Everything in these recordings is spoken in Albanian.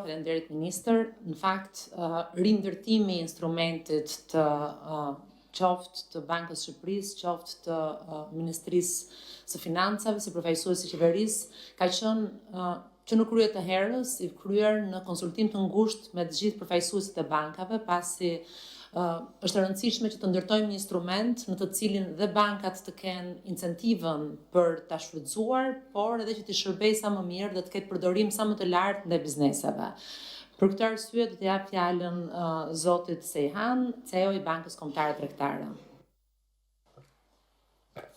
Faleminderit ministër. Në fakt, rindërtimi i instrumentit të qoftë të Bankës së Shqipërisë, qoftë të Ministrisë së Financave si përfaqësues i qeverisë, ka qenë që në krye të herës, i kryer në konsultim të ngushtë me të gjithë përfaqësuesit e bankave, pasi është e rëndësishme që të ndërtojmë një instrument në të cilin dhe bankat të kenë incentivën për ta shfrytëzuar, por edhe që t'i shërbejë sa më mirë dhe të ketë përdorim sa më të lartë ndaj bizneseve. Për këtë arsye do të jap fjalën zotit Sejhan, CEO i Bankës Kombëtare Tregtare.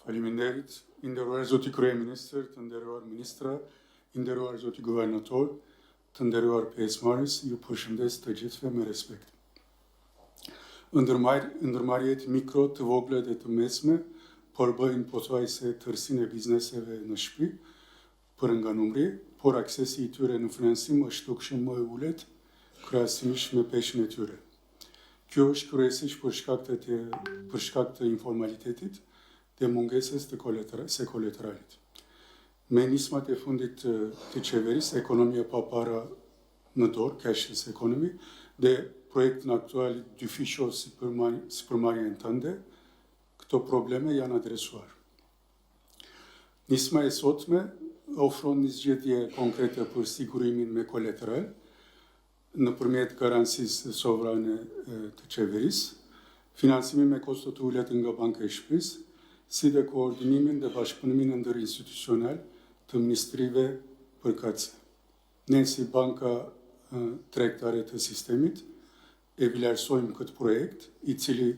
Faleminderit, i nderuar zoti kryeministër, të nderuar ministra, i nderuar zoti guvernator, të nderuar pjesëmarrës, ju përshëndes të gjithëve me respekt. Ndërmarrjet mikro, të vogla dhe të mesme përbëjnë pothuajse tërësinë e bizneseve në Shqipëri, për nga numri, por aksesi i tyre në financim është dukshëm më i ulët krahasimisht me peshën e tyre. Kjo është kryesisht për shkak të për shkak të informalitetit dhe mungesës të së kolateralit. Me nismat e fundit të, të qeverisë, ekonomia pa para në dorë, cashless economy, dhe projektin aktual dyfisho sipërmarrjen tënde, këto probleme janë adresuar. Nisma e sotme ofron një zgjidhje konkrete për sigurimin me kolateral nëpërmjet garancisë sovrane të qeverisë, financimin me kosto të ulët nga Banka e Shqipërisë, si dhe koordinimin dhe bashkëpunimin ndërinstitucional të ministrive përkatëse. Ne si banka tregtare të sistemit e vlerësojmë këtë projekt, i cili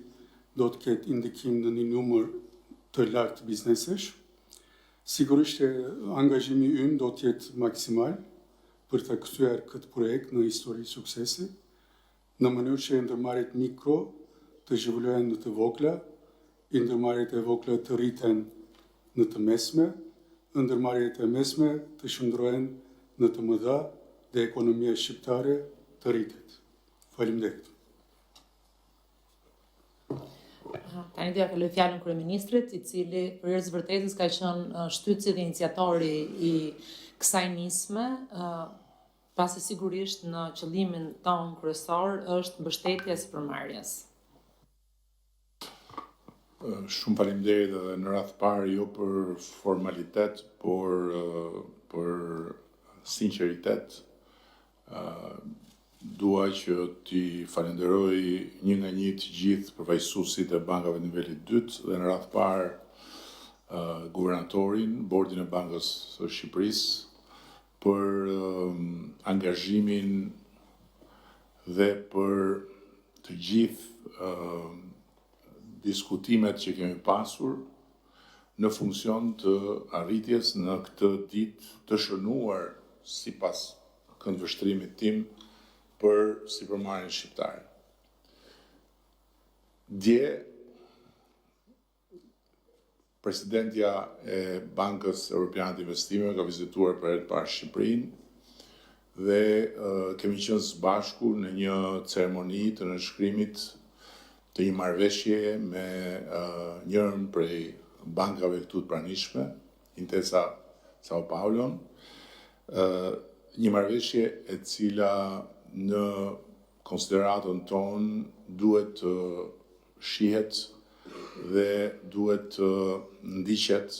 do të ketë ndikim në një numër të lartë biznesesh. Sigurisht që angazhimi ynë do të jetë maksimal për të kthyer këtë projekt në histori suksesi, në mënyrë që ndërmarrjet mikro të zhvillohen në të vogla, ndërmarrjet e vogla të rriten në të mesme, ndërmarrjet e mesme të shndërrohen në të mëdha dhe ekonomia shqiptare të rritet. Faleminderit. Tani do ja kaloj fjalën kryeministrit, i cili për hir të vërtetës ka qenë shtytësi dhe iniciatori i kësaj nisme, pasi sigurisht në qëllimin tonë kryesor është mbështetja e sipërmarrjes. Shumë faleminderit edhe në radhë të parë jo për formalitet, por për sinqeritet. Dua që t'i falenderoj një nga një të gjithë përfaqësuesit e bankave të nivelit të dytë dhe në radhë të parë guvernatorin, bordin e Bankës së Shqipërisë për angazhimin dhe për të gjithë diskutimet që kemi pasur në funksion të arritjes në këtë ditë të shënuar sipas këndvështrimit tim për sipërmarrjen shqiptare. Dje Presidentja e Bankës Europiane të Investimeve ka vizituar për herë të parë Shqipërinë dhe kemi qenë së bashku në një ceremoni të nënshkrimit të një marrëveshjeje me njërën prej bankave këtu të pranishme, Intesa Sao Paulon, një marrëveshje e cila në konsideratën tonë duhet të shihet dhe duhet të ndiqet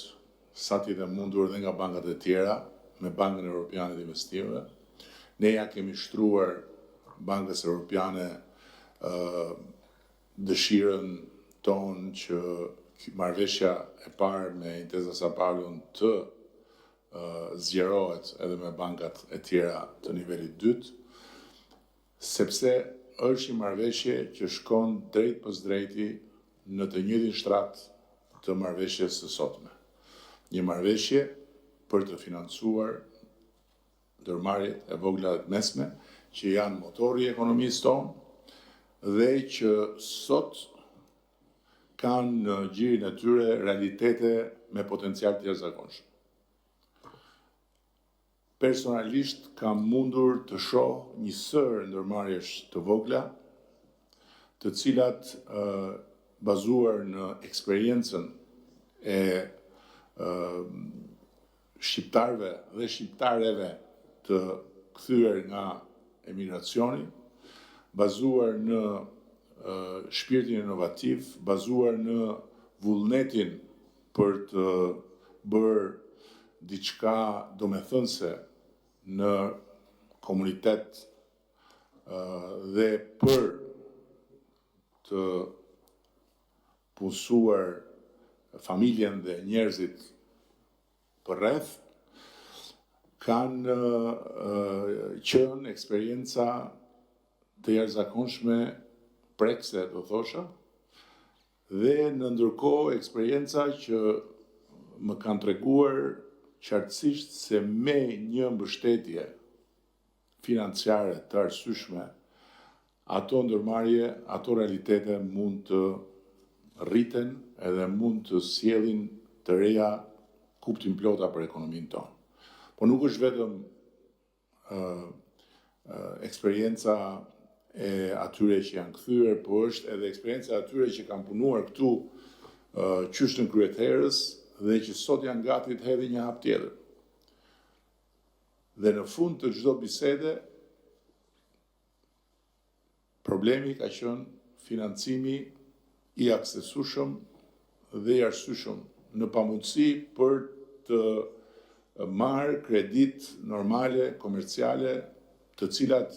sa të jetë e mundur edhe nga bankat e tjera me Bankën Europiane të Investimeve. Ne ja kemi shtruar Bankës Europiane dëshirën tonë që marrëveshja e parë me Intesa Sanpaolon të zgjerohet edhe me bankat e tjera të nivelit të dytë. Sepse është një marrëveshje që shkon drejtpërsëdrejti në të njëjtin shtrat të marrëveshjes së sotme. Një marrëveshje për të financuar ndërmarrjet e vogla dhe të mesme, që janë motori i ekonomisë tonë dhe që sot kanë në gjirin e tyre realitete me potencial të jashtëzakonshëm. Personalisht kam mundur të shoh një sërë ndërmarrjesh të vogla, të cilat bazuar në eksperiencën e shqiptarëve dhe shqiptareve të kthyer nga. emigracioni, bazuar në shpirtin inovativ, bazuar në vullnetin për të bërë diçka domethënëse në komunitet dhe për të punësuar familjen dhe njerëzit përreth, kanë qenë eksperienca të jashtëzakonshme prekëse, do thosha, dhe në ndërkohë eksperienca që më kanë treguar qartësisht se me një mbështetje financiare të arsyeshme, ato ndërmarrje, ato realitete mund të rriten edhe mund të sjellin të reja kuptimplota për ekonominë tonë. Po nuk është vetëm eksperienca e atyre që janë kthyer, po është edhe eksperienca e atyre që kanë punuar këtu qysh në krye të herës dhe që sot janë gati të hedhin një hap tjetër. Dhe në fund të çdo bisede, problemi ka qenë financimi i aksesueshëm dhe i arsyeshëm në pamundësi për të marrë kreditë normale, komerciale, të cilat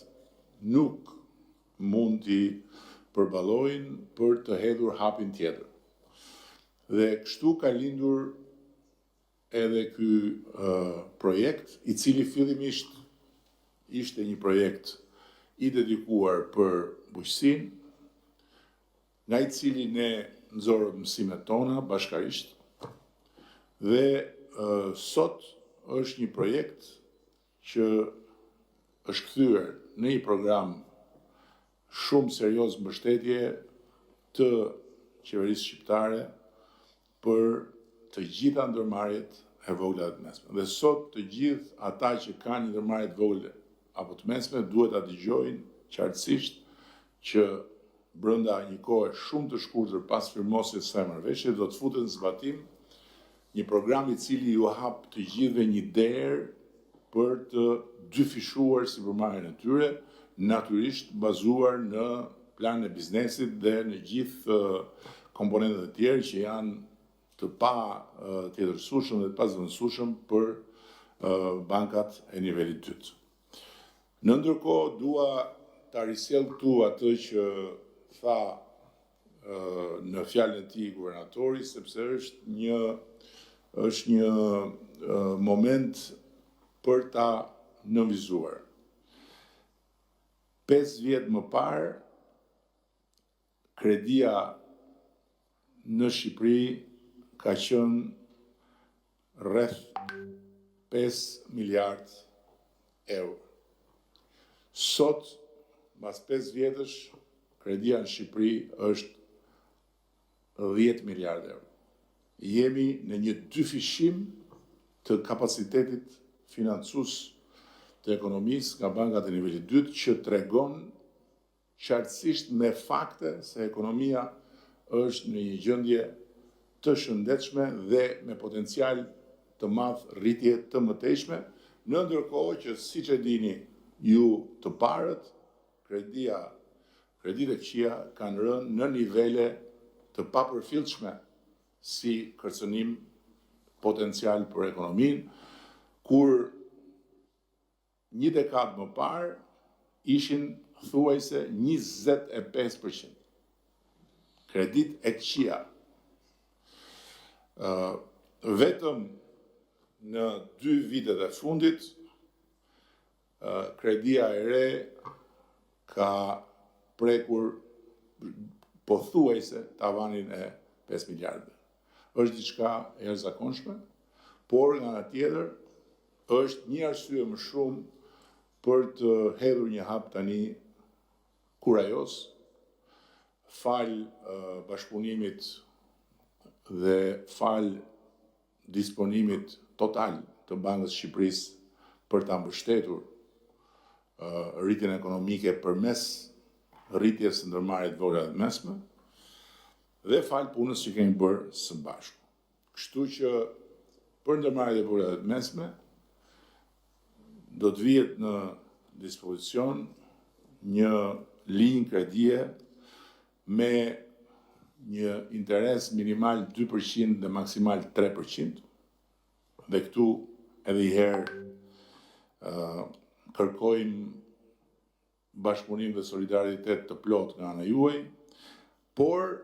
nuk mund t'i përballojnë për të hedhur hapin tjetër. Dhe kështu ka lindur edhe ky projekt, i cili fillimisht ishte një projekt i dedikuar për bujqësinë, nga i cili ne nxorëm mësimet tona bashkarisht, dhe sot është një projekt që është kthyer në një program shumë serioz mbështetje të qeverisë shqiptare për të gjitha ndërmarrjet e vogla dhe të mesme. Dhe sot të gjithë ata që kanë një ndërmarrje të vogël apo të mesme duhet ta dëgjojnë qartësisht që brenda një kohe shumë të shkurtër pas firmosjes së kësaj marrëveshje do të futet në zbatim një program i cili ju hap të gjithëve një derë për të dyfishuar sipërmarrjen e tyre, natyrisht bazuar në planin e biznesit dhe në gjithë komponentët e tjerë që janë të patjetërsueshëm dhe të pazëvendësueshëm për bankat e nivelit të dytë. Në ndërkohë dua ta risjell këtu atë që tha në fjalën e tij guvernatori, sepse është një është një moment për ta nënvizuar. 5 vjet më parë kredia në Shqipëri ka qenë rreth 5 miliard euro. Sot, mbas 5 vjetësh, kredia në Shqipëri është 10 miliard euro. Jemi në një dyfishim të kapacitetit financues të ekonomisë nga bankat e nivelit dytë që tregon qartësisht me fakte se ekonomia është në një gjendje të shëndetshme dhe me potencial të madh rritje të mëtejshme, në ndërkohë që siç e dini ju të parët, kredia, kreditë e këqija kanë rënë në nivele të papërfillshme si kërcënim potencial për ekonominë, kur një dekadë më parë ishin thuajse 25%. Kreditë e këqija. Vetëm në dy vitet e fundit, kredia e re ka prekur pothuajse tavanin e 5 miliardëve. Është diçka e jashtëzakonshme, por nga ana tjetër është një arsye më shumë për të hedhur një hap tani kurajoz, falë bashkëpunimit dhe falë disponimit total të Bankës së Shqipërisë për ta mbështetur rritjen ekonomike përmes rritjes së ndërmarrjeve të vogla dhe të mesme dhe falë punës që kemi bërë së bashku. Kështu që për ndërmarrjet e vogla dhe të mesme do të vihet në dispozicion një linjë kredie me një interes minimal 2% dhe maksimal 3%. Dhe këtu edhe një herë kërkojmë bashkëpunim dhe solidaritet të plotë nga ana juaj, por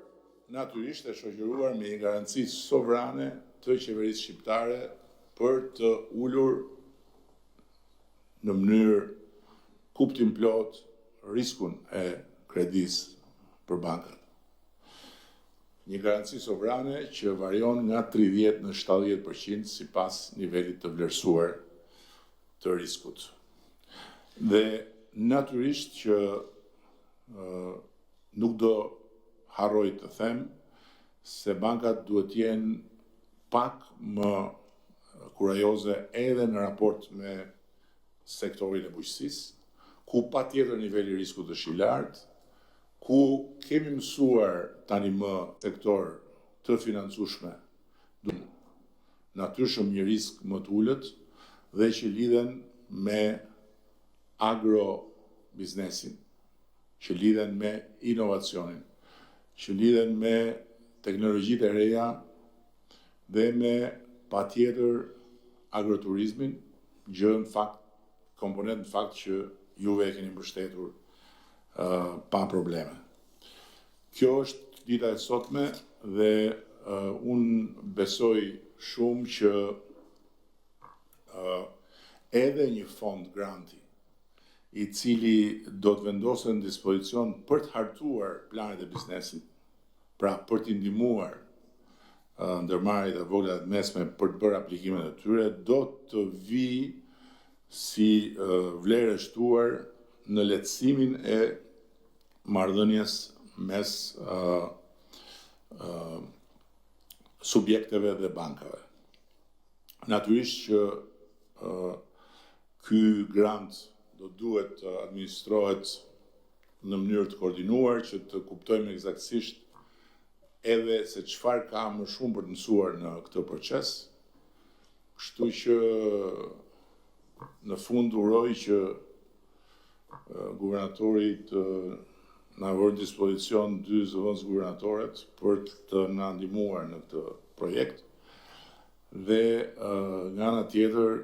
natyrisht e shoqëruar me një garanci sovrane të qeverisë shqiptare për të ulur në mënyrë kuptimplotë riskun e kredisë për bankat. Një garanci sovrane që varion nga 30 në 70% sipas nivelit të vlerësuar të riskut. Dhe natyrisht që nuk do harroj të them se bankat duhet të jenë pak më kurajoze edhe në raport me sektorin e bujqësisë, ku patjetër niveli i riskut është i lartë, ku kemi mësuar tani më sektor të financueshme, natyrshëm një risk më të ulët dhe që lidhen me agro biznesin, që lidhen me inovacionin, që lidhen me teknologjitë e reja dhe me patjetër agroturizmin, gjë në fakt, komponent në fakt që juve e keni mbështetur uh, pa probleme. Kjo është dita e sotme dhe uh, unë besoj shumë që uh, edhe një fond granti i cili do të vendoset në dispozicion për të hartuar planet e biznesit, pra për t'i ndihmuar ndërmarrjet e vogla dhe të mesme për të bërë aplikimet e tyre, do të vijë si vlerë e shtuar në lehtësimin e marrëdhënies mes subjekteve dhe bankave. Natyrisht që ky grant do duhet të administrohet në mënyrë të koordinuar që të kuptojmë ekzaktësisht edhe se çfarë ka më shumë për të mësuar në këtë proces. Kështu që në fund uroj që guvernatori të na vërë në dispozicion dy zëvendës guvernatoret për të na ndihmuar në këtë projekt. Dhe nga ana tjetër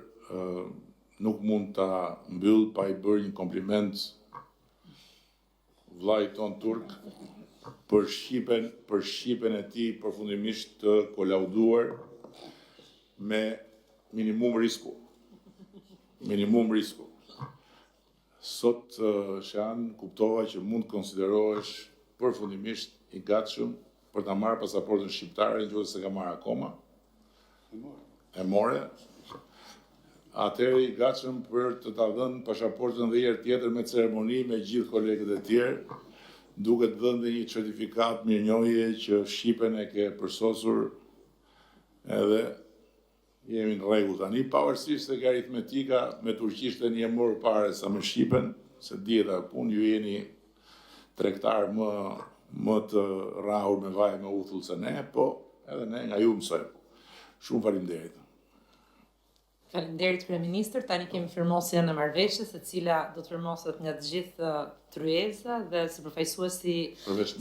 nuk mund ta mbyll pa i bërë një kompliment vllait tonë turk për shqipen, për shqipen e tij përfundimisht të kolauduar me minimum risku. Minimum risku. Sot, Shean, kuptova që mund të konsiderohesh përfundimisht i gatshëm për ta marrë pasaportën shqiptare, në qoftë se s'e ka marrë akoma. E more. Atëherë i gatshëm për të ta dhënë pasaportën dhe herë tjetër me ceremoni me gjithë kolegët e tjerë, duke të dhënë dhe një certifikatë mirënjohje që shqipen e ke përsosur edhe Jemi në rregull tani, pavarësisht se ke aritmetika me turqishten je më përpara sa me shqipen, se dihet ajo punë, ju jeni tregtarë më më të rrahur me vaj me uthull se ne, po edhe ne nga ju mësojmë. Shumë faleminderit. Faleminderit kryeministër, tani kemi firmosjen e marrëveshjes e cila do të firmoset nga të gjithë tryeza dhe si përfaqësuesi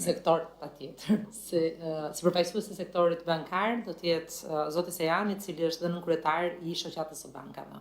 sektor patjetër, si si përfaqësues i sektorit bankar do të jetë zoti Sejani, i cili është dhe nënkryetar i shoqatës së bankave.